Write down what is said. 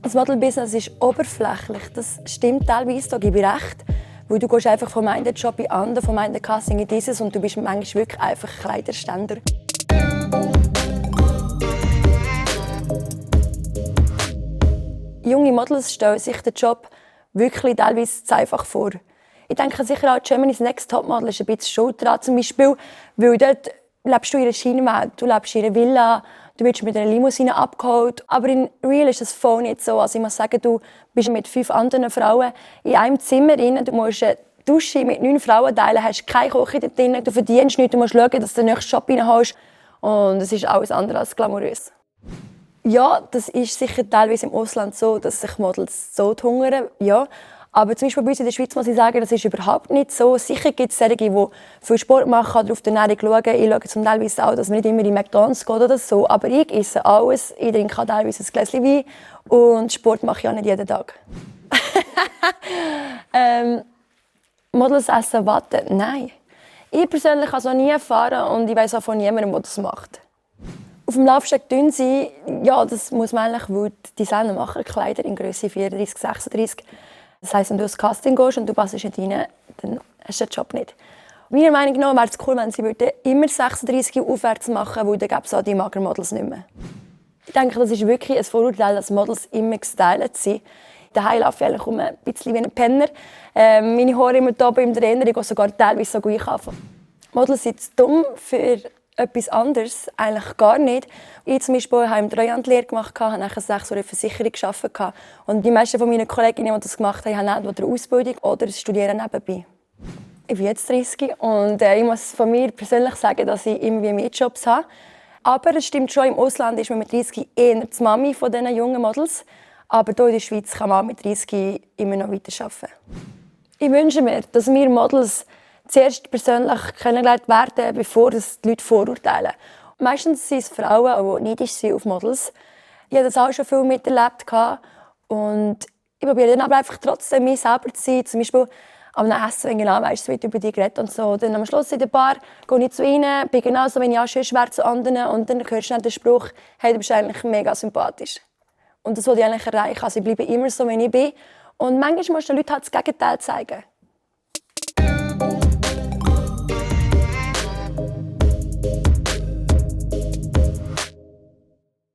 Das Model-Business ist oberflächlich. Das stimmt teilweise, da gebe ich recht. Weil du gehst einfach vom einen Job in den anderen, vom einen Casting in dieses und du bist manchmal wirklich einfach Kleiderständer. Junge Models stellen sich den Job wirklich teilweise zu einfach vor. Ich denke sicher auch, Germany's Next Topmodel ist ein bisschen schuld daran, zum Beispiel, weil dort lebst du in einer Schienenwelt, du lebst in einer Villa, du wirst mit einer Limousine abgeholt. Aber in Real ist das voll nicht so. Also ich muss sagen, du bist mit 5 anderen Frauen in einem Zimmer drin, du musst eine Dusche mit 9 Frauen teilen, hast keine Küche dort drin, du verdienst nichts, du musst schauen, dass du den nächsten Job reinholst. Und es ist alles andere als glamourös. Ja, das ist sicher teilweise im Ausland so, dass sich Models so hungern, ja. Aber zum Beispiel bei uns in der Schweiz muss ich sagen, das ist überhaupt nicht so. Sicher gibt es solche, die viel Sport machen oder auf die Ernährung schauen. Ich schaue zum Teil auch, dass man nicht immer in McDonald's geht oder so. Aber ich esse alles. Ich trinke auch teilweise ein Gläschen Wein. Und Sport mache ich auch nicht jeden Tag. Models essen Watte? Nein. Ich persönlich habe es noch nie erfahren und ich weiss auch von niemandem, der das macht. Auf dem Laufsteg dünn sein, ja, das muss man eigentlich, weil die Designer machen Kleider in Größe 34, 36. Das heisst, wenn du ins Casting gehst und du passest nicht rein, dann hast du den Job nicht. Meiner Meinung nach wäre es cool, wenn sie immer 36 aufwärts machen, weil dann gäbe es auch die Magermodels nicht mehr. Ich denke, das ist wirklich ein Vorurteil, dass Models immer gestylt sind. Daheim laufe ich eigentlich ein bisschen wie ein Penner. Meine Haare immer hier im Trainer, ich gehe sogar teilweise so gut einkaufen. Models sind zu dumm für etwas anderes, eigentlich gar nicht. Ich zum Beispiel habe im Treuhandlehre gemacht, habe nachher 6 Jahre in der Versicherung gearbeitet. Und die meisten von meinen Kolleginnen, die das gemacht haben, haben entweder eine Ausbildung oder studieren nebenbei. Ich bin jetzt 30 und ich muss von mir persönlich sagen, dass ich immer mehr Jobs habe. Aber es stimmt schon, im Ausland ist man mit 30 eher die Mami von diesen jungen Models. Aber hier in der Schweiz kann man mit 30 immer noch weiterarbeiten. Ich wünsche mir, dass wir Models zuerst persönlich kennengelernt werden, bevor die Leute vorurteilen. Meistens sind es Frauen, die neidisch sind auf Models. Ich habe das auch schon viel miterlebt. Und ich probiere dann aber einfach trotzdem mich selber zu sein. Zum Beispiel am Essen, wenn genau weißt, es wird über dich geredet und so. Dann am Schluss in der Bar gehe ich zu ihnen, bin genauso, wenn ich auch schön schwer zu anderen. Und dann hörst du dann den Spruch, hey, du bist eigentlich mega sympathisch. Und das wollte ich eigentlich erreichen. Also ich bleibe immer so, wie ich bin. Und manchmal musst du den Leuten halt das Gegenteil zeigen.